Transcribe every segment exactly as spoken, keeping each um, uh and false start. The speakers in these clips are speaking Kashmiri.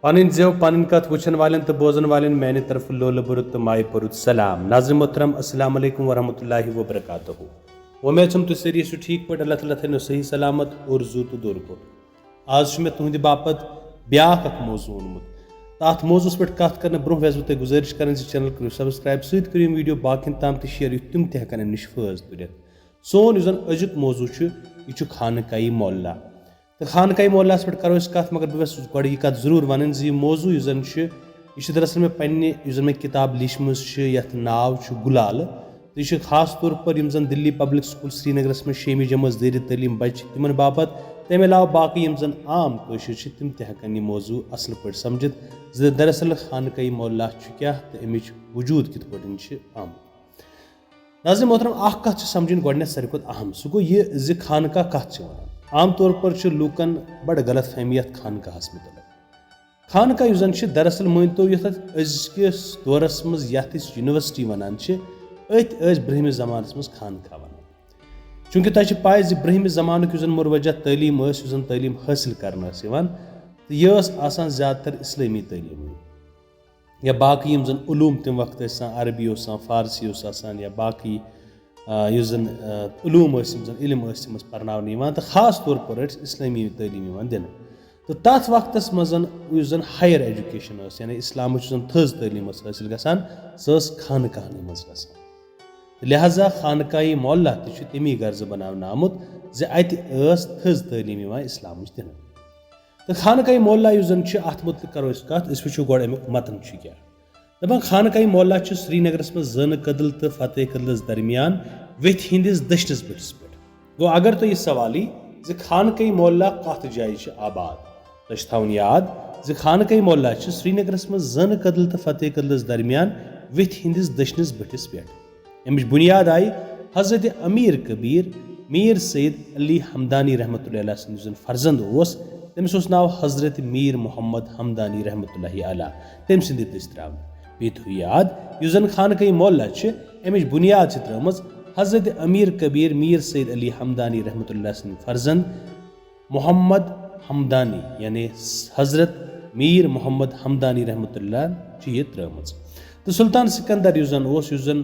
پنٕنۍ زٮ۪و، پنٕنۍ کتھ وٕچھن والٮ۪ن تہٕ بوزن والٮ۪ن میانہِ طرفہٕ لولہٕ بوٚرُت تہٕ مایہِ بوٚرُت سلام۔ ناظرین محترم، السلام علیکم ورحمۃ اللہ وبرکاتہ۔ وۄمید چھم تُہۍ سٲری ٲسِو ٹھیٖک پٲٹھۍ۔ اللہ تعالیٰ تھٲینو صحیح سلامت اور زُو تہٕ دوٚر کوٚت۔ آز چھُ مےٚ تُہنٛدِ باپتھ بیاکھ اکھ موضوع اوٚنمُت۔ تہٕ اتھ موضوعس پٮ۪ٹھ کتھ کرنہٕ برونٛہہ ویژھٕ بہٕ تۄہہِ گُزٲرِش کرٕنۍ زِ channel کٔرِو subscribe، سۭتۍ کٔرِو یِم video باقین تام تہِ share، یُتھ تِم تہِ ہٮ۪کن امہِ نِش فٲیدٕ تُلِتھ۔ سون یُس زن أزیُک موضوع چھُ، یہِ چھُ خانقاہی معلیٰ۔ تہٕ خانقاہی معلیٰ ہس پٮ۪ٹھ کرو أسۍ کتھ، مگر بہٕ یژھٕ گۄڈٕ یہِ کتھ ضروٗر ونٕنۍ زِ یہِ موضوع یُس زن چھُ، یہِ چھُ دراصل مےٚ پننہِ، یُس زن مےٚ کتاب لیٖچھمٕژ چھِ، یتھ ناو چھُ گُلالہٕ۔ تہٕ یہِ چھُ خاص طور پر یِم زن دِلی پبلک سکول سرینگرس منٛز شیٚیِمہِ جمٲژ زیر تعلیٖم بچہِ چھِ، تِمن باپتھ۔ تمہِ علاوٕ باقٕے یِم زن عام کٲشِر چھِ، تِم تہِ ہٮ۪کن یہِ موضوع اصل پٲٹھۍ سمجھِتھ زِ دراصل خانقاہی معلیٰ چھُ کیٛاہ تہٕ امِچ وجوٗد کِتھ پٲٹھۍ چھِ آمُت۔ ناظرین محترم، اکھ کتھ چھِ سمجھٕنۍ گۄڈٕنیتھ ساروی کھۄتہٕ اہم، سُہ گوٚو یہِ زِ خانقاہ کتھ چھِ ونان۔ عام طور پر چھِ لوٗکن بڑٕ غلط فہمی یتھ خانقاہس متعلق۔ خانقاہ یُس زن چھِ، دراصل مٲنۍ تو یتھ اتھ أزکِس دورس منٛز یتھ أسۍ university ونان چھِ، أتھۍ ٲسۍ برٛہمِس زمانس منٛز خانقاہ ونان۔ چونکہ تۄہہِ چھِ پاے زِ برٛہمِس زمانُک یُس زن مروجہ تعلیٖم ٲس، یُس زن تعلیٖم حٲصِل کرنہٕ ٲس یِوان، تہٕ یہِ ٲس آسان زیادٕ تر اسلٲمی تعلیٖمٕے۔ یا باقٕے یِم زن علوم تمہِ وقتہٕ ٲسۍ آسان، عربی اوس آسان، فارسی اوس آسان، یا باقٕے، آ، یُس زن، آ، علوم ٲسۍ، یِم زن علم ٲسۍ تِم ٲسۍ پرناونہٕ یِوان، تہٕ خاص طور پر ٲسۍ اسلٲمی تعلیٖم یِوان دِنہٕ۔ تہٕ تتھ وقتس منٛز زن یُس زن higher education ٲس، یعنی اسلامٕچ یُس زن تھٔز تعلیٖم ٲس حٲصِل گژھان، سۄ ٲس خانقاہنٕے منٛز گژھان۔ تہٕ لہذا خانقاہی معلیٰ تہِ چھُ تمی غرضہٕ بناونہٕ آمُت زِ اتہِ ٲس تھٔز تعلیٖم یِوان اسلامٕچ دِنہٕ۔ تہٕ خانقاہ معلیٰ یُس زن چھُ، اتھ متعلق کرو أسۍ کتھ، أسۍ وٕچھو گۄڈٕ امیُک متن چھُ کیٛاہ۔ دپان، خانقاہ معلیٰ چھُ سرینگرس منٛز زٲنہٕ کدل تہٕ فتح کدلس درمیان ویتھِ ہٕنٛدِس دٔچھنِس بٔٹھِس پٮ۪ٹھ۔ گوٚو، اگر تۄہہِ یہِ سوال یی زِ خانقاہ معلیٰ کتھ جایہِ چھِ آباد، تۄہہِ چھُ تھاوُن یاد زِ خانقاہ معلیٰ چھِ سرینگرس منٛز زٲنہٕ کدل تہٕ فتح کدلس درمیان ویتھِ ہٕنٛدِس دٔچھنِس بٔٹھِس پٮ۪ٹھ۔ امِچ بُنیاد آیہِ حضرت امیر کبیر میر سید علی ہمدانی رحمتہ اللہ علیہ سُنٛد یُس زن فرزند اوس، تٔمِس اوس ناو حضرت میر محمد ہمدانی رحمتہ اللہ علیہ، تٔمۍ سٕنٛدِ دٔسۍ ترٛاونہٕ۔ بیٚیہِ تھٲوِو یاد، یُس زن خانقاہ معلیٰ چھِ، امِچ بُنیاد چھِ ترٲومٕژ حضرت امیر کبیر میر سید علی ہمدانی رحمتہ اللہ سٕنٛدِ فرزند محمد ہمدانی، یعنی حضرت میر محمد ہمدانی رحمتہ اللہ چھِ یہِ ترٲومٕژ۔ تہٕ سلطان سکندر یُس زن اوس، یُس زن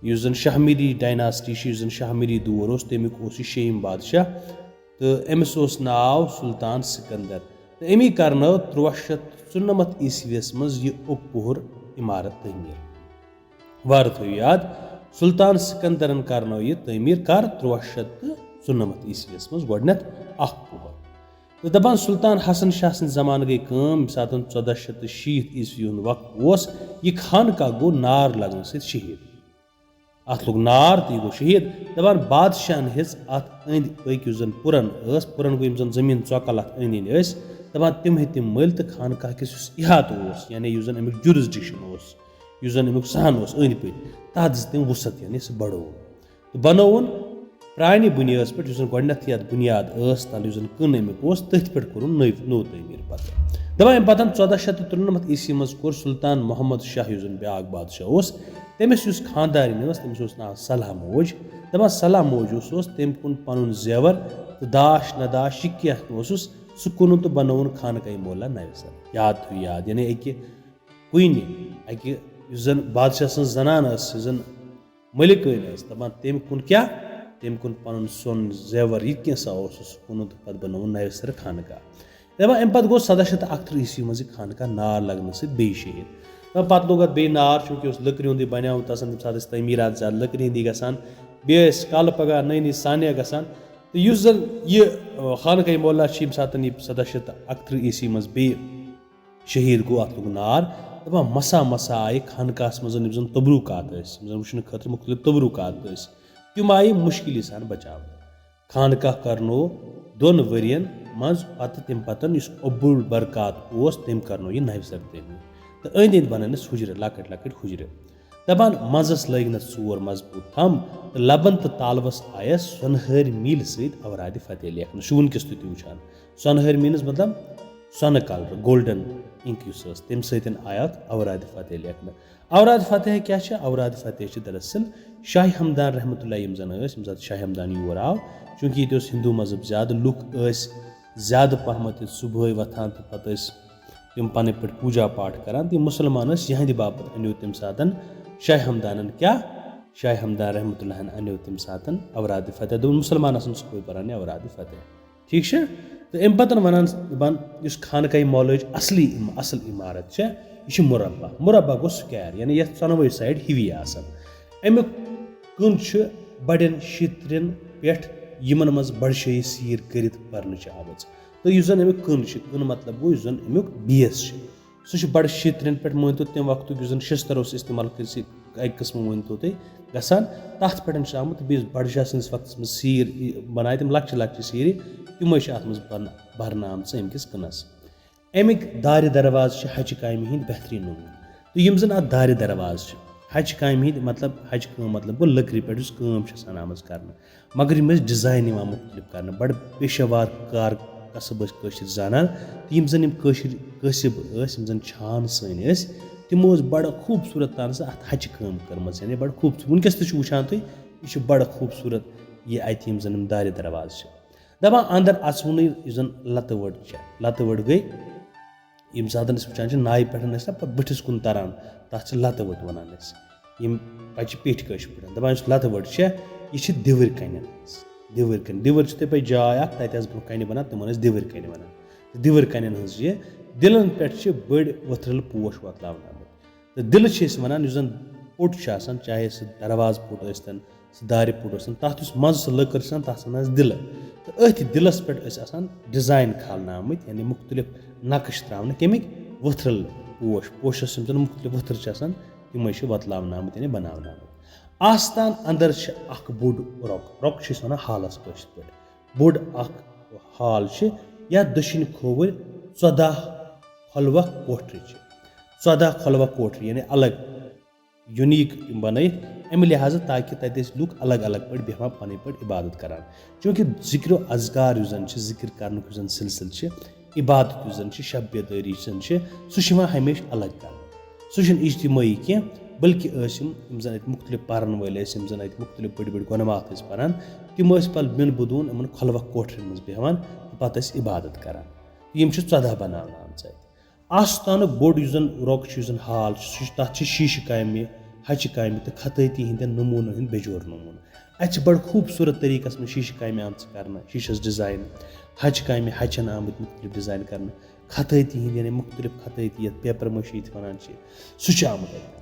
یُس زن شاہمیری ڈائناسٹی چھِ، یُس زن شاہمیری دور اوس، تمیُک اوس یہِ شیٚیِم بادشاہ، تہٕ أمِس اوس ناو سلطان سکندر۔ تہٕ أمی کرنٲو تُرٛواہ شیٚتھ ژُنَمَتھ عیسویَس منٛز یہِ اوٚپہُر عمارت تعمیٖر۔ وارٕ تھٲوِو یاد، سلطان سکندرن کرنٲو یہِ تعمیٖر کر؟ تُرٛواہ شیٚتھ تہٕ ژُنَمَتھ عیسویَس منٛز گۄڈٕنیتھ اکھ پوہر۔ تہٕ دپان، سلطان حسن شاہ سٕنٛدِ زمانہٕ گٔے کٲم، ییٚمہِ ساتہٕ ژۄداہ شیٚتھ تہٕ شیٖتھ عیسوی ہُنٛد وقت اوس، یہِ خانقاہ گوٚو نار لگنہٕ سۭتۍ شہیٖد۔ اتھ لوٚگ نار تہٕ یہِ گوٚو شہیٖد۔ دپان، بادشاہن ہیٚژ اتھ أنٛدۍ پٔکۍ یُس زن پُرن ٲس، پُرن گوٚو یِم زن زٔمیٖن ژۄکل اتھ أنٛدۍ أنٛدۍ ٲسۍ، دپان، تِم ہیٚتۍ تِم مٔلۍ تہٕ خانقاہ کِس یُس احاطہٕ اوس، یعنی یُس زن امیُک jurisdiction اوس، یُس زن امیُک سہن اوس أنٛدۍ پٔکۍ، تتھ دِژ تٔمۍ وُسعت، یعنی سُہ بڑووُن۔ تہٕ بنووُن پرانہِ بُنیٲدس پٮ۪ٹھ، یُس زن گۄڈٕنیتھ یتھ بُنیاد ٲس، تل یُس زن کٕن امیُک اوس، تٔتھۍ پٮ۪ٹھ کوٚرُن نٔو، نوٚو تعمیٖر پتہٕ۔ دپان، امہِ پتہٕ ژۄداہ شیٚتھ تہٕ ترُنمتھ عیسوی منٛز کوٚر سلطان محمد شاہ، یُس زن بیاکھ بادشاہ اوس، تٔمِس یُس خاندارِنۍ ٲس، تٔمِس اوس ناو صلاح موج۔ دپان، صلاح موج یُس اوس، تٔمۍ کُن پنُن زیور تہٕ داش نداش، یہِ کینٛہہ اوسُس، سُہ کُنُن تہٕ بنووُن خانقاہ مولا نوِ سرٕ۔ یاد تھٲوِو یاد، یعنی اکہِ کُنہِ، اکہِ یُس زن بادشاہ سٕنٛز زنان ٲس، یُس زن مٔلِکٲنۍ ٲس، دَپان، تٔمۍ کُن کیٛاہ؟ تٔمۍ کُن پَنُن سۄن زیوَر، یہِ کینٛژھا اوسُس کُنُن تہٕ پَتہٕ بَنووُن نَوِ سَرٕ خانقاہ۔ دَپان، اَمہِ پَتہٕ گوٚو سَداہ شیٚتھ تہٕ اَکتٕرٛہ عیسوی منٛز یہِ خانقاہ نار لَگنہٕ سۭتۍ بیٚیہِ شہیٖد۔ دَپان، پَتہٕ لوٚگ اَتھ بیٚیہِ نار، چوٗنٛکہِ اوس لٔکرِ ہُنٛدُے بَنیومُت آسان، تَمہِ ساتہٕ ٲسۍ تعمیٖرات زیادٕ لٔکرِ ہِنٛدی گژھان، بیٚیہِ ٲسۍ کالہٕ پَگاہ نٔے نٔے سانیہ گژھان۔ تہٕ یُس زَن یہِ، آ، خانقاہ مولا چھِ، ییٚمہِ ساتہٕ یہِ سَداہ شیٚتھ تہٕ اَکتٕرٛہ عیسوی منٛز بیٚیہِ شہیٖد گوٚو، اَتھ لوٚگ نار۔ دَپان، مسا مسا آیہِ خانقاہَس منٛز یِم زَن تبرُکات ٲسۍ، یِم زَن وٕچھنہٕ خٲطرٕ مُختٔلِف تبرُکات ٲسۍ، تِم آیہِ مُشکِلی سان بچاونہٕ۔ خانقاہ کرنوو دۄن ؤرین منٛز پتہٕ تَمہِ پتہٕ یُس ابوالبرکات اوس، تٔمۍ کرنوو یہِ نَوِ سرٕ تعمیٖر۔ تہٕ أنٛدۍ أنٛدۍ بنٲونَس حُجرٕ، لۄکٕٹۍ لۄکٕٹۍ حُجرٕ۔ دَپان، منٛزس لٲگنس ژور مضبوٗط تھم تہٕ لبن تہٕ تالوس آیس سۄنہٕ ہٲرۍ میٖلہِ سۭتۍ اورادِ فتح لیکھنہٕ۔ چھُ وُنکیٚس تہِ تہِ وٕچھان۔ سۄنہٕ ہٲرۍ میٖنٕز مطلب سۄنہٕ colour، golden ink یُس ٲس، تَمہِ سۭتۍ آیہِ اَتھ اورادِ فتح لیکھنہٕ۔ اورادِ فتح کیٛاہ چھِ؟ اورادِ فتح چھِ دراصل شاہ ہمدان رحمتہ اللہ یِم زن ٲسۍ، ییٚمہِ ساتہٕ شاہ ہمدان یور آو، چوٗنٛکہِ ییٚتہِ اوس ہندو مذہب زیادٕ، لُکھ ٲسۍ زیادٕ پہمتھ ییٚتہِ صُبحٲے وۄتھان تہٕ پتہٕ ٲسۍ تِم پنٕنۍ پٲٹھۍ پوٗجا پاٹھ کران، تِم مُسلمان ٲسۍ، یِہنٛدِ باپتھ اَنیو تَمہِ ساتہٕ شاہ ہمدانن کیٛاہ؟ شاہ ہمدان رحمتہ اللہ انیو تَمہِ ساتہٕ اورادِ فتح، دوٚپُن، مُسلمان آسن صُبحٲے پران یہِ اورادِ فتح۔ ٹھیٖک چھا؟ تہٕ اَمہِ پتہٕ وَنان، دَپان، یُس خانقاہ معلیٰ ہٕچ اصلی اِم-، اصل عمارت چھےٚ، یہِ چھِ مربع۔ مربع گوٚو square، یعنی یَتھ ژۄنوَے side ہِوی آسن۔ اَمیُک کُن چھُ بڑٮ۪ن شیٖترٮ۪ن پٮ۪ٹھ، یِمن منٛز بڑشٲہی سیٖر کٔرِتھ پرنہٕ چھِ آمٕژ۔ تہٕ یُس زن اَمیُک کُن چھُ، کُن مطلب گوٚو یُس زن اَمیُک base چھُ، سُہ چھُ بڑٕ شیٖترٮ۪ن پٮ۪ٹھ، مٲنۍ تو تَمہِ وقتُک یُس زن شستر اوس استعمال کٔرِتھ، اَکہِ قٕسمہٕ مٲنۍ تو تُہۍ گژھان، تَتھ پٮ۪ٹھ چھُ آمُت۔ بیٚیہِ یُس بڈشاہ سٕنٛدِس وقتس منٛز سیٖر یہِ بنایہِ تِم لۄکچہِ لۄکچہِ سیٖرِ، تِمے چھِ اَتھ منٛز بن-، بھرنہٕ آمژٕ اَمہِ کِس کُنس۔ اَمِکۍ دارِ دروازٕ چھِ ہَچہِ کامہِ ہِنٛدۍ بہتریٖن نموٗنہٕ۔ تہٕ یِم زَن اَتھ دارِ دروازٕ چھِ، ہَچہِ کامہِ ہِنٛدۍ مطلب، ہَچہِ کٲم مطلب گوٚو لٔکرِ پٮ۪ٹھ یُس کٲم چھِ آسان آمٕژ کرنہٕ، مگر یِم ٲسۍ design یِوان مُختٔلِف کرنہٕ۔ بَڑٕ پیشہٕ وار کار کسٕب ٲسۍ کٲشِرۍ زانان، تہٕ یِم زَن یِم کٲشِرۍ کٲسِب ٲسۍ، یِم زَن چھان سٲنۍ ٲسۍ، تِمو ٲس بَڑٕ خوٗبصوٗرت تان سۄ اَتھ ہَچہِ کٲم کٔرمٕژ، یعنی بَڑٕ خوٗبصوٗرت۔ وٕنکیٚس تہِ چھُ وٕچھان تُہۍ، یہِ چھُ بَڑٕ خوٗبصوٗرت یہِ اَتہِ یِم زَن یِم دارِ دروازٕ چھِ۔ دَپان اَندَر اَژوُنٕے یُس زَن لَتہٕ ؤٹ چھےٚ، لَتہٕ ؤٹ گٔے، ییٚمہِ ساتہٕ أسۍ وٕچھان چھِ نایہِ پٮ۪ٹھ ٲسۍ نہ پَتہٕ بٕتھِس کُن تَران، تَتھ چھِ لَتہٕ ؤٹ وَنان أسۍ۔ یِم پَچہِ پیٚٹھۍ کٲشِر پٲٹھۍ دَپان یُس لَتہٕ ؤٹ چھےٚ، یہِ چھِ دِوٕرۍ کَنٮ۪ن ہٕنٛز۔ دِوٕرۍ کَنہِ، دِوٕرۍ چھِ تِتھَے پٲٹھۍ جاے اَکھ، تَتہِ آسہٕ برٛونٛہہ کَنہِ بَنان، تِمَن ٲسۍ دِوٕرۍ کَنہِ وَنان۔ تہٕ دِوٕرۍ کَنٮ۪ن ہٕنٛز یہِ دِلَن پٮ۪ٹھ چھِ بٔڑۍ ؤتھرَل پوش وۄتلاونہٕ آمٕتۍ۔ تہٕ دِلہٕ چھِ أسۍ وَنان، یُس زَن پوٚٹ چھُ آسان، چاہے سُہ دروازٕ پوٚٹ ٲسۍتَن، سُہ دارِ پوٚٹ ٲسۍتَن، تَتھ یُس منٛزٕ سُہ لٔکٕر چھِ آسان، تَتھ چھِ وَنان أسۍ دِلہٕ۔ تہٕ أتھۍ دِلَس پٮ۪ٹھ ٲسۍ آسان design کھالنہٕ آمٕتۍ، یعنی مُختٔلِف نقٕش ترٛاونہٕ۔ کَمِکۍ؟ ؤتھرَل پوش، پوشَس یِم زَن مُختٔلِف ؤتھٕر چھِ آسان، تِمَے چھِ وۄتلاونہٕ آمٕتۍ، یعنی بَناونہٕ آمٕتۍ۔ آستان اَندَر چھِ اَکھ بوٚڑ رۄک، رۄک چھِ أسۍ وَنان hallس کٲشِرۍ پٲٹھۍ۔ بوٚڑ اَکھ hall چھِ، یَتھ دٔچھِنۍ کھووٕرۍ ژۄداہ خۄلوَق کوٹھرِ چھِ۔ ژۄداہ خۄلوَق کوٹھرِ، یعنی الگ، unique یِم بَنٲیِتھ، اَمہِ لحاظہٕ تاکہِ تَتہِ ٲسۍ لُکھ الگ الگ پٲٹھۍ بیٚہوان، پَنٕنۍ پٲٹھۍ عبادت کران۔ چوٗنٛکہِ ذِکر و اذکار یُس زَن چھِ، ذِکر کرنُک یُس زَن سلسلہٕ چھِ، عبادت یُس زَن چھِ، شب بیدٲری یُس زَن چھِ، سُہ چھُ یِوان ہمیشہِ الگ کرنہٕ۔ سُہ چھُنہٕ اجتمٲعی کینٛہہ، بلکہِ ٲسۍ یِم، یِم زَن اَتہِ مُختٔلِف پَرَن وٲلۍ ٲسۍ، یِم زَن اَتہِ مُختٔلِف بٔڑۍ بٔڑۍ گۄنہٕ واتھ ٲسۍ پَران، تِم ٲسۍ پَتہٕ بِن بُدوٗن یِمَن خۄلوَق کوٹھرٮ۪ن منٛز بیٚہوان تہٕ پَتہٕ ٲسۍ عبادت کران۔ یِم چھِ ژۄداہ بَناونہٕ آمژٕ اَتہِ۔ آستانُک بوٚڑ یُس زَن رۄگ چھُ، یُس زَن hall چھُ، سُہ چھُ، تَتھ چھِ شیٖشہٕ کامہِ، ہَچہِ کامہِ تہٕ خطٲطی ہِنٛدٮ۪ن نموٗنَن ہِنٛدۍ بیجور نموٗنہٕ۔ اَتہِ چھِ بَڑٕ خوٗبصوٗرت طریٖقَس منٛز شیٖشہٕ کامہِ آمژٕ کرنہٕ، شیٖشَس design، ہَچہِ کامہِ، ہَچَن آمٕتۍ مُختٔلِف design کرنہٕ، خطٲطی ہِنٛدۍ، یعنی مُختٔلِف خطٲطی، یَتھ paper mache یِتھ وَنان چھِ، سُہ چھُ آمُت اَتہِ کرنہٕ۔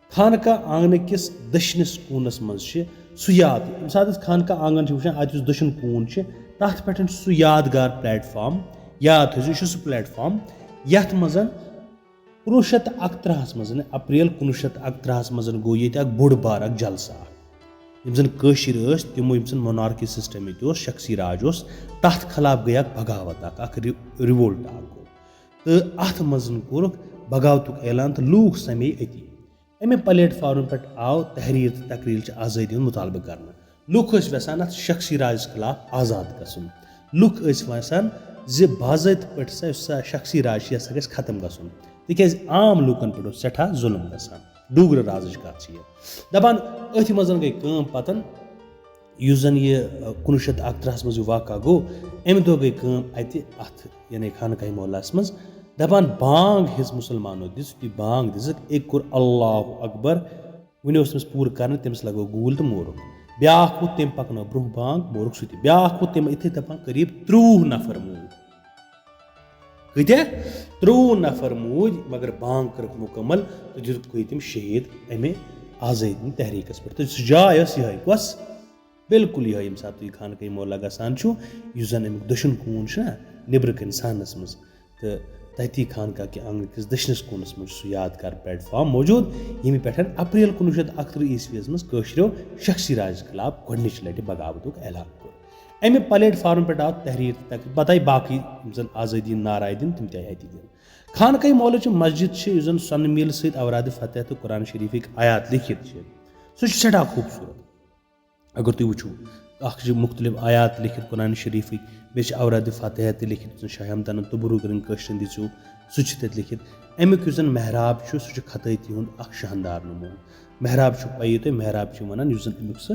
خانقاہ آنٛگنہٕ کِس دٔچھنِس کوٗنَس منٛز چھِ سُہ یاد، ییٚمہِ ساتہٕ أسۍ خانقاہ آنٛگن چھِ وٕچھان، اَتھ یُس دٔچھُن کوٗن چھِ، تَتھ پٮ۪ٹھ چھُ سُہ یادگار platform، یاد تھٲیزیو، یہِ چھُ سُہ platform، یَتھ منٛز کُنوُہ شیٚتھ تہٕ اَکترٛہَس منٛز، یعنی اپریل کُنوُہ شیٚتھ تہٕ اَکترٛہَس منٛز گوٚو ییٚتہِ اَکھ بوٚڑ بار اَکھ جلسہٕ اَکھ۔ یِم زَن کٲشِرۍ ٲسۍ، تِمو یِم زَن monarchy system ییٚتہِ اوس، شخصی راج اوس، تَتھ خلاف گٔے اَکھ بغاوت اَکھ، اَکھ ری-، revolt اَکھ گوٚو۔ تہٕ اَتھ منٛز کوٚرُکھ بغاوتُک اعلان تہٕ لوٗکھ سَمے أتی۔ اَمہِ platform پٮ۪ٹھ آو تحریٖر تہٕ تقریٖر چہِ آزٲدی ہُنٛد مُطالبہٕ کرنہٕ۔ لُکھ ٲسۍ یژھان اَتھ شخصی راجس خلاف آزاد گژھُن۔ لُکھ ٲسۍ یژھان زِ باضٲبطہٕ پٲٹھۍ سا یُس سا شخصی راج چھُ، یہِ ہسا گژھِ ختم گژھُن۔ تِکیازِ عام لُکن پٮ۪ٹھ اوس سٮ۪ٹھاہ ظُلم گژھان۔ ڈوٗگرٕ رازٕچ کَتھ چھِ یہِ۔ دَپان أتھۍ منٛز گٔے کٲم پَتہٕ، یُس زَن یہِ، آ، کُنوُہ شیٚتھ تہٕ اَکترٛہَس منٛز یہِ واقعہ گوٚو، اَمہِ دۄہ گٔے کٲم اَتہِ اَتھ، یعنی خانقاہِ معلیٰ ہَس منٛز۔ دَپان بانگ ہیٚژ مُسلمانو دِژ، یُتھُے بانگ دِژٕکھ، أکۍ کوٚر اللہ اکبر، وُنہِ اوس تٔمِس پوٗرٕ کرنہٕ، تٔمِس لگٲو گوٗلۍ تہٕ مورُکھ۔ بیٛاکھ ووٚتھ تَمہِ پَکنٲو برٛونٛہہ بانگ، مورُکھ سُہ تہِ۔ بیٛاکھ ووٚتھ تَمہِ، یِتھٕے دَپان قریٖب ترٛۆوُہ نفر موٗدۍ۔ کۭتیٛاہ؟ ترٛۆوُہ نفر موٗدۍ، مگر بانگ کٔرٕکھ مُکمل تہٕ دِتُکھ تٔمۍ شہیٖد اَمہِ آزٲدی تحریٖکَس پٮ۪ٹھ۔ تہٕ سُہ جاے ٲس یِہوٚے، کۄس؟ بالکل یِہوٚے، ییٚمہِ ساتہٕ تُہۍ خانقاہِ معلیٰ گژھان چھُو، یُس زَن اَمیُک دٔچھُن کوٗن چھُنہ، نیٚبرٕ کَنہِ صحنَس منٛز، تہٕ تَتی خانقاہ کہِ آنٛگنہٕ کِس دٔچھنِس کوٗنَس منٛز چھُ سُہ یادگار platform موجوٗد، ییٚمہِ پٮ۪ٹھ اپریل کُنوُہ شیٚتھ اَکترٛہ عیسویَس منٛز کٲشرٮ۪و شخصی راجہِ خلاف گۄڈٕنِچ لَٹہِ بغاوتُک اعلان کوٚر۔ اَمہِ platform پٮ۪ٹھ آو تحریٖر تہٕ تقریٖر، پَتہٕ آیہِ باقٕے یِم زَن آزٲدی ہِنٛدۍ نعرٕ آیہِ دِنہٕ، تِم تہِ آیہِ اَتی دِنہٕ۔ خانقاہ معلیٰ چہِ مسجد چھِ، یُس زَن سۄنہٕ میٖلہٕ سۭتۍ اورادِ فتح تہٕ قرآن شریٖفٕکۍ آیات لیکھِتھ چھِ، سُہ چھُ سٮ۪ٹھاہ خوٗبصوٗرت۔ اگر تُہۍ وٕچھِو، اَکھ چھِ مُختٔلِف آیات لیکھِتھ قرآن شریٖفٕکۍ، بیٚیہِ چھِ اورادِ فتح تہِ لیکھِتھ، یُس زَن شاہ ہمدانَن طبرو کٔرِن کٲشرٮ۪ن دِژیو، سُہ چھِ تَتہِ لیکھِتھ۔ اَمیُک یُس زَن محراب چھُ، سُہ چھُ خطٲطی ہُنٛد اَکھ شاندار نموٗنہٕ۔ محراب چھُ پَیی تۄہہِ، محراب چھِ وَنان یُس زَن اَمیُک سُہ،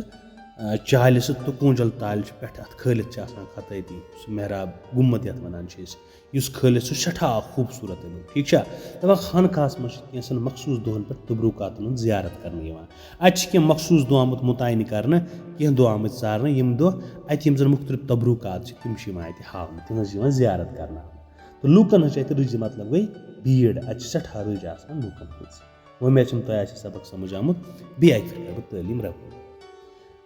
آ، چالہِ سُہ تہٕ کونجل تالہِ چھِ پٮ۪ٹھٕ اَتھ کھٲلِتھ چھِ آسان خطٲطی، سُہ محراب گُمبد یَتھ وَنان چھِ أسۍ، یُس کھٲلِتھ سُہ سٮ۪ٹھاہ خوٗبصوٗرت یِمو، ٹھیٖک چھا؟ دَپان خانقاہَس منٛز چھِ کینٛژَن مخصوٗص دۄہَن پٮ۪ٹھ تبرُکاتَن ہُنٛد زیارت کرنہٕ یِوان۔ اَتہِ چھِ کینٛہہ مخصوٗص دۄہ آمُت مُتعین کرنہٕ، کینٛہہ دۄہ آمٕتۍ ژارنہٕ، یِم دۄہ اَتہِ یِم زَن مُختٔلِف تبرُکات چھِ، تِم چھِ یِوان اَتہِ ہاونہٕ، تِہٕنٛز یِوان زیارت کرنہٕ۔ تہٕ لوٗکَن ہٕنٛز چھِ اَتہِ رٕج، مطلب گٔے بھیٖڑ، اَتہِ چھِ سٮ۪ٹھاہ رٕج آسان لوٗکَن ہٕنٛز۔ وۄمید چھم تۄہہِ آسہِ سبق سمجھ آمُت، بیٚیہِ اَکہِ پھِرِ کَرٕ بہٕ تعلیٖم رَٹُن۔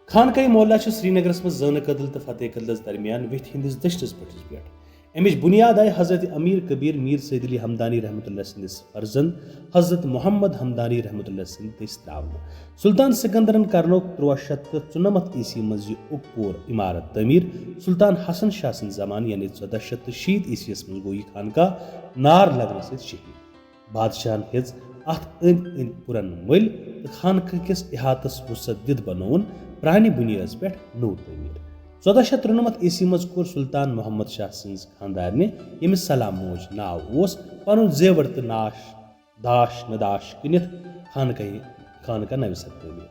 خانقاہ معلیٰ چھِ سرینگرَس منٛز زٲنہٕ کدل تہٕ فتح کدلَس درمیان ویٚتھِ ہٕنٛدِس دٔچھنِس بٔٹھِس پٮ۪ٹھ۔ اَمِچ بُنیاد آیہِ حضرت امیر کبیر میر سید علی ہمدانی رحمتہ اللہ سٕنٛدِس فرزند حضرت محمد ہمدانی رحمتہ اللہ سٕنٛدِ دٔسۍ ترٛاونہٕ۔ سلطان سکندرن کرنوو تُرٛواہ شیٚتھ تہٕ ژُنَمَتھ عیسوی منٛز یہِ اوٚک پور عمارت تعمیٖر۔ سلطان حسن شاہ سٕنٛدِ زمانہٕ، یعنی ژۄداہ شیٚتھ تہٕ شیٖتھ عیسویَس منٛز گوٚو یہِ خانقاہ نار لگنہٕ سۭتۍ شہیٖد۔ بادشاہن ہیٚژ اتھ أنٛدۍ أنٛدۍ پُرن مٔلۍ تہٕ خانقاہ کِس احاطس وسعت دِتھ بنووُن پرانہِ بُنیٲدس پٮ۪ٹھ نوٚو تعمیٖر۔ ژۄداہ شیٚتھ ترُنَمَتھ عیسوی منٛز کوٚر سلطان محمد شاہ سٕنٛز خانٛدارنہِ، ییٚمِس سلام موج ناو اوس، پنُن زیور تہٕ ناش، داش نداش کٕنِتھ خانقاہ، خانقاہ نوِ سر تعمیٖر۔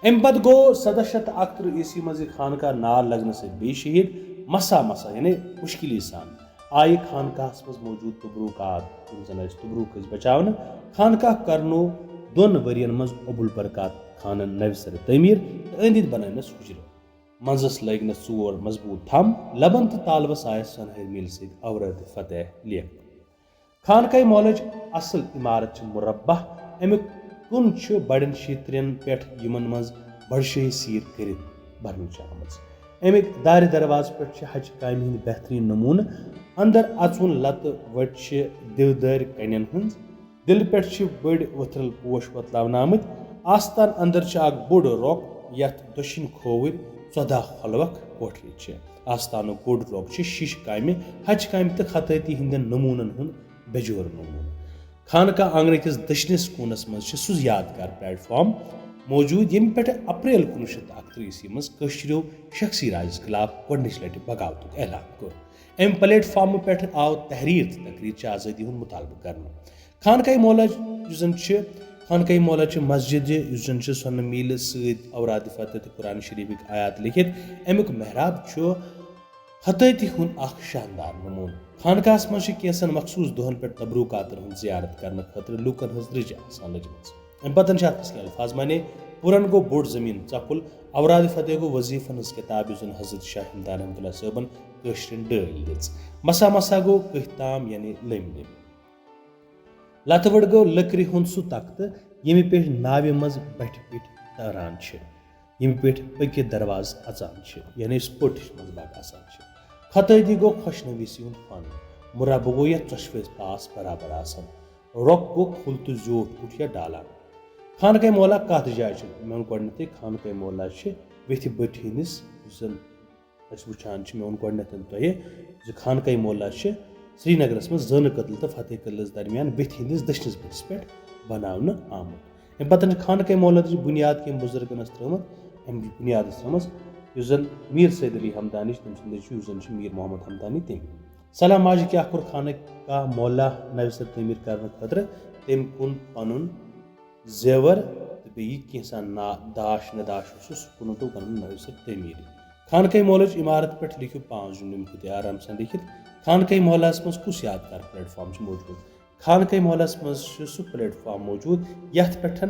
اَمہِ پتہٕ گوٚو سَداہ شیٚتھ تہٕ اَکترٕہ عیسوی منٛز یہِ خانقاہ نار لگنہٕ سۭتۍ بیٚیہِ شہیٖد۔ مسا مسا، یعنی مُشکِلی سان، آیہِ خانقاہس منٛز موجود تبرکات، یِم زن ٲسۍ تبرک ٲسۍ بچاونہٕ۔ خانقاہ کرنوو دۄن ؤرین منٛز ابوالبرکات خانن نوِ سرٕ تعمیٖر تہٕ أنٛدۍ أنٛدۍ بنٲونس حُجرٕ۔ منٛزس لٲگۍ نس ژور مضبوٗط تھم، لبن تہٕ تالوس آیس سۄنہٕ ہٕرۍ میلہِ سۭتۍ اورد فتح لیکھنہٕ۔ خانقاہ معلیٰ ہٕچ اصل عمارت چھِ مربع۔ امیُک کُن چھُ بڑٮ۪ن شیترٮ۪ن پٮ۪ٹھ، یِمن منٛز بڑشٲہی سیٖر کٔرِتھ بناونہٕ چھِ آمٕژ۔ امیُک دارِ دروازٕ پٮ۪ٹھ چھِ ہچہِ کامہِ ہٕنٛدۍ بہتریٖن نموٗنہٕ۔ اندر اژوُن لتہٕ وٹہِ چھِ دیودٲرۍ کنٮ۪ن ہٕنٛز۔ دِلہِ پٮ۪ٹھ چھِ بٔڑۍ ؤتھرل پوش وۄتلاونہٕ آمٕتۍ۔ آستان اندر چھِ اکھ بوٚڑ رۄک، یتھ دٔچھِنۍ کھووٕرۍ ژۄداہ خۄلوق کوٹھرِ چھِ۔ آستانُک بوٚڑ رۄک چھِ شیشہٕ کامہِ، ہچہِ کامہِ تہٕ خطٲطی ہٕنٛدٮ۪ن نموٗنن ہُنٛد بے جوڑ نموٗنہٕ۔ خانقاہ آنگنہٕ کِس دٔچھنِس کوٗنس منٛز چھِ سُہ یادگار پلیٹ فارم موجود، ییٚمہِ پٮ۪ٹھ اپریل کُنوُہ شیٚتھ تہٕ اَکترٕہ عیسوی منٛز کٲشرٮ۪و شخصی راجس خلاف گۄڈٕنِچ لٹہِ بغاوتُک اعلان کوٚر۔ امہِ پلیٹ فارمہٕ پٮ۪ٹھ آو تحریر تہٕ تقریر چہِ آزٲدی ہُنٛد مطالبہٕ کرنہٕ۔ خانقاہ معلیٰ یُس زن چھِ، خانقاہ معلیٰ چھِ مسجد، یُس زن چھِ سۄنہٕ میٖلہِ سۭتۍ اوراد فتح تہٕ قرآن شریفٕکۍ آیات لیکھِتھ۔ امیُک محراب چھُ خطٲطی ہُنٛد اکھ شاندار نموٗنہٕ۔ خانقاہس منٛز چھِ کینٛژن مخصوٗص دۄہن پٮ۪ٹھ تبرکاتن ہُنٛد زیارت کرنہٕ خٲطرٕ لوٗکن ہٕنٛز رِج آسان لٔجمٕژ۔ امہِ پتہٕ چھِ اتھ منٛز کینٛہہ الفاظ معنی۔ پُرن گوٚو بوٚڑ زٔمیٖن ژکُل، اوراد فتح گوٚو وظیفن ہٕنٛز کِتاب، یُس زن حضرت شاہ ہمدان رحمتہ اللہ صٲبن کٲشرٮ۪ن ڈٲلۍ دِژ۔ مسا مسا گوٚو کٔتھۍ تام، یعنی لٔمۍ لٔمۍ۔ لتہٕ وٕڑ گوٚو لٔکرِ ہُنٛد سُہ تختہٕ، ییٚمہِ پٮ۪ٹھ ناوِ منٛز بٹھِ پٮ۪ٹھ تاران چھِ، ییٚمہِ پٮ۪ٹھ پٔکِتھ دروازٕ اژان چھِ، یعنی أسۍ پٔٹھِس منٛز بَگ آسان چھِ۔ خطٲطی گوٚو خۄشنویٖسی ہُنٛد فن، مربع گوٚو یَتھ ژۄشوَے پاس برابر آسان۔ رۄک گوٚو کھُل تہٕ زیوٗٹھ کُٹھ یا ڈالان۔ خانقاہ معلیٰ کَتھ جایہِ چھِ؟ مےٚ ووٚن گۄڈٕنیتھٕے، خانقاہ معلیٰ چھِ ویٚتھِ بٔٹھِ ہٕنٛدِس، یُس زَن أسۍ وٕچھان چھِ، مےٚ ووٚن گۄڈٕنیتھ تۄہہِ زِ خانقاہ معلیٰ چھِ سرینگرَس منٛز زٲنہٕ کدل تہٕ فتح کدلَس درمیان ویٚتھِ ہٕنٛدِس دٔچھنِس بٔٹھِس پٮ۪ٹھ بناونہٕ آمُت۔ اَمہِ پتہٕ چھِ خانقاہ معلیٰ ہٕچ بُنیاد کٔمۍ بُزرگن ٲس ترٲومٕژ؟ اَمِچ بُنیاد ٲس ترٲومٕژ، یُس زَن میٖر سید علی ہمدانی چھُ، تٔمۍ سُنٛد نیٚچوٗ، یُس زَن چھُ میٖر محمد ہمدانی، تٔمۍ۔ سلام ماجہِ کیٛاہ کوٚر خانقاہ معلیٰ نوِ سرٕ تعمیٖر کرنہٕ خٲطرٕ؟ تٔمۍ کُن پنُن زیور تہٕ بیٚیہِ کینٛژھا نا-، داش نداش اوسُس، سُہ کُنُتھ گوٚو گنٛڈٕ نٲوۍ سۭتۍ تعمیٖر۔ خانقاہ معلیٰ ہٕچ عمارت پٮ۪ٹھ لیکھِو پانٛژھ جملہٕ، یِم ہیٚکِو تُہۍ آرام سان لیکھِتھ۔ خانقاہ معلیٰ ہَس منٛز کُس یادگار پلیٹ فارم چھُ موجود؟ خانقاہ معلیٰ ہَس منٛز چھُ سُہ پلیٹ فارم موجود، یَتھ پٮ۪ٹھ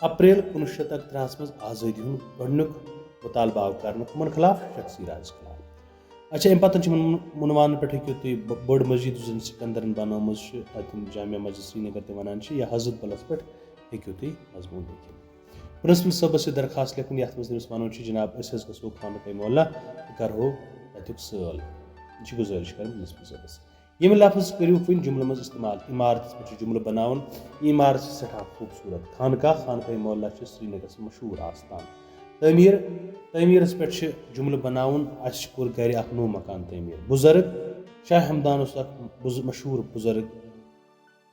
اپریل کُنوُہ شیٚتھ اَکترٛہَس منٛز آزٲدی ہُنٛد گۄڈٕنیُک مُطالبہٕ آو کرنہٕ۔ کٕمَن خلاف؟ شخصی راجَس خلاف۔ اچھا، اَمہِ پَتہٕ چھِ یِمَن عنوانَن پٮ۪ٹھ ہیٚکِو تُہۍ ب-، بٔڑ مسجد، یُس زَن سکندرَن بنٲومٕژ چھِ، اَتھ جامع مسجد سرینگر تہِ وَنان چھِ، یا حضرت بَلَس پٮ۪ٹھ ہیٚکِو تُہۍ مضموٗن لیکھِتھ۔ پرنسپل صٲبَس یہِ درخواست لیکھُن، یَتھ منٛز تٔمِس وَنُن چھُ، جناب، أسۍ حظ گژھو خانقاہ معلیٰ تہٕ کَرہو تَتیُک سٲل۔ یہِ چھِ گُزٲرِش کَرٕنۍ پرنسپل صٲبَس۔ یِم لفظ کٔرِو کُنہِ جملہٕ منٛز استعمال۔ عمارتَس پٮ۪ٹھ چھِ جملہٕ بناوُن۔ یہِ عمارت چھِ سٮ۪ٹھاہ خوٗبصوٗرت۔ خانقاہ، خانقاہ معلیٰ چھِ سرینگرَس مشہوٗر آستان۔ تعمیٖر، تعمیٖرَس پٮ۪ٹھ چھِ جملہٕ بناوُن۔ اَسہِ کوٚر گرِ اکھ نوٚو مکان تعمیٖر۔ بُزرگ، شاہ ہمدان اوس اکھ بُز-، مشہوٗر بُزرگ،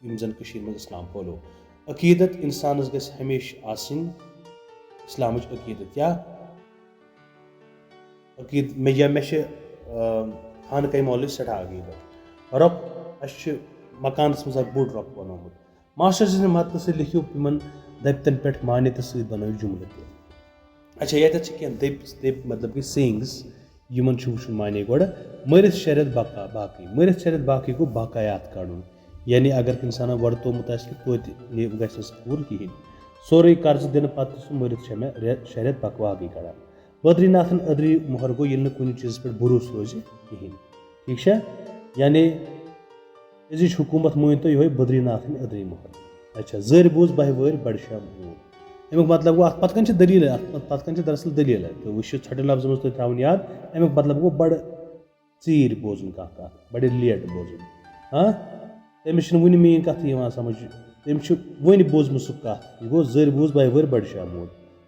یِم زَن کٔشیٖرِ منٛز اِسلام پھٲلوو۔ عقیٖدت، اِنسانَس گژھِ ہمیشہِ آسٕنۍ اِسلامٕچ عقیٖدت۔ یا عقیٖد-، مےٚ، یا مےٚ چھِ، آ، خانقاہ معلیٰ سٮ۪ٹھاہ عقیٖدت۔ رۄک، اَسہِ چھِ مکانَس منٛز اکھ بوٚڑ رۄک بنوومُت۔ ماسٹر سٕنٛدِ مدتہٕ سۭتۍ لیکھِو یِمَن دٔپتَن پٮ۪ٹھ معنی تہٕ سۭتۍ بنٲوِو جملہٕ تہِ۔ اچھا، ییٚتٮ۪تھ چھِ کینٛہہ دٔپۍ دٔپۍ مطلب کہِ سینگٕس، یِمَن چھُ وٕچھُن معنی گۄڈٕ۔ مٔرِتھ شرٮ۪تھ بقا باقٕے، مٔرِتھ شرٮ۪تھ باقٕے گوٚو بقایات کَڑُن۔ یعنی اگر اِنسانَن وَرتومُت آسہِ کہِ توتہِ نہِ گژھِ نہٕ سُہ پوٗرٕ کِہیٖنۍ۔ سورُے قرضہٕ دِنہٕ پَتہٕ تہِ سُہ مٔرِتھ چھےٚ مےٚ رٮ۪تھ شےٚ رٮ۪تھ بکواگٕے کَڑان۔ بدری ناتھن أدری مۄہر گوٚو، ییٚلہِ نہٕ کُنہِ چیٖزَس پٮ۪ٹھ بروسہٕ روزِ کِہیٖنۍ۔ ٹھیٖک چھا؟ یعنی أزِچ حکوٗمت مٲنۍ تو یِہوٚے بدری ناتھن أدری مۄہر۔ اچھا، زٔرۍ بوٗز بَہہِ وٲرۍ بَڑِ شاہ محموٗد۔ اَمیُک مطلب گوٚو، اَتھ پَتہٕ کَنۍ چھِ دٔلیٖلَے، اَتھ پَتہٕ پَتہٕ کَنۍ چھِ دَراصل دٔلیٖلَے۔ تہٕ وۄنۍ چھِ ژھۄٹٮ۪ن لفظَن منٛز تۄہہِ تھاوُن یاد، اَمیُک مطلب گوٚو بَڑٕ ژیٖرۍ بوزُن کانٛہہ کَتھ، بَڑٕ لیٹ بوزُن۔ ہاں؟ تٔمِس چھِنہٕ وٕنہِ میٛٲنۍ کَتھٕے یِوان سَمٕجھ۔ تٔمِس چھُ وٕنہِ بوٗزمُت سُہ کَتھ۔ یہِ گوٚو زٔرۍ بوٗز بَہہِ وٲرۍ بَڑِ شاہ محموٗد۔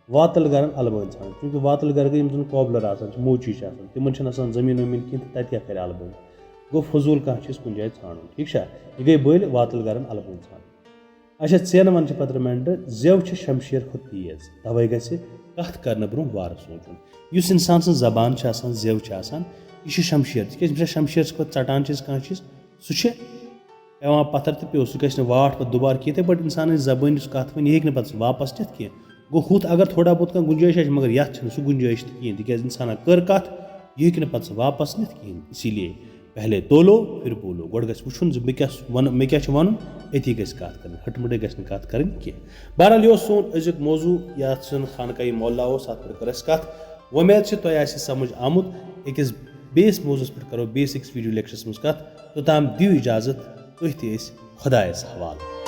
واتَل گَرَن اَلبٲنۍ ژھانٛڈٕنۍ، چوٗنٛکہِ واتَل گَرٕ گٔے یِم زَن cobbler آسان چھِ، موچی چھِ آسان، تِمَن چھِنہٕ آسان زٔمیٖن ؤمیٖن کِہیٖنۍ، تہٕ تَتہِ کیٛاہ کَرِ اَلبٲنۍ؟ گوٚو فضوٗل کانٛہہ چیٖز کُنہِ جایہِ ژھانٛڈُن۔ ٹھیٖک چھا؟ یہِ گٔے بٔلۍ واتَل گَرَن اَلبٲنۍ ژھانٛڈٕنۍ۔ اچھا، ژینہٕ وَن چھِ پَتہٕ رِماینڈَر، زٮ۪و چھِ شمشیر کھۄتہٕ تیز، تَوَے گژھِ کَتھ کَرنہٕ برٛونٛہہ وارٕ سونٛچُن۔ یُس اِنسان سٕنٛز زبان چھِ آسان، زٮ۪و چھِ آسان، یہِ چھِ شمشیر، تِکیٛازِ ییٚمہِ ساتہٕ شمشیر چھِ پَتہٕ ژَٹان چھِ أسۍ کانٛہہ چیٖز، سُہ چھِ پٮ۪وان پَتھر تہٕ پیوٚو، سُہ گژھِ نہٕ واٹھ پَتہٕ دُبارٕ کینٛہہ۔ یِتھَے پٲٹھۍ اِنسانٕچ زبٲنۍ یُس کَتھ وَنہِ، یہِ ہیٚکہِ نہٕ پَتہٕ سُہ واپَس نِتھ کینٛہہ۔ گوٚو ہُتھ اگر تھوڑا بہت کانٛہہ گُنجٲیِش آسہِ، مگر یَتھ چھِنہٕ سُہ گُنجٲیِش تہِ کِہیٖنۍ، تِکیٛازِ اِنسانَن کٔر کَتھ، یہِ ہیٚکہِ نہٕ پَتہٕ سُہ واپَس نِتھ کِہیٖنۍ۔ اسی لیے پہلے تولو پھر بولو، گۄڈٕ گژھِ وٕچھُن زِ مےٚ کیٛاہ وَنہٕ، مےٚ کیٛاہ چھُ وَنُن، أتی گژھِ کَتھ کَرٕنۍ، ہٕٹہٕ مٕٹہٕ گژھِ نہٕ کَتھ کَرٕنۍ کینٛہہ۔ بہرحال، یہِ اوس سون أزیُک موضوع، یَتھ زَن خانقاہی معلیٰ اوس، اَتھ پٮ۪ٹھ کٔر اَسہِ کَتھ۔ وۄمید چھِ تۄہہِ آسہِ سَمٕجھ آمُت۔ أکِس بیٚیِس موضوعَس پٮ۪ٹھ کَرو بیٚیِس أکِس ویٖڈیو لیکچرَس منٛز کَتھ۔ توٚتام دِیِو اِجازت، تُہۍ تہِ ٲسۍ خۄدایَس حوالہٕ۔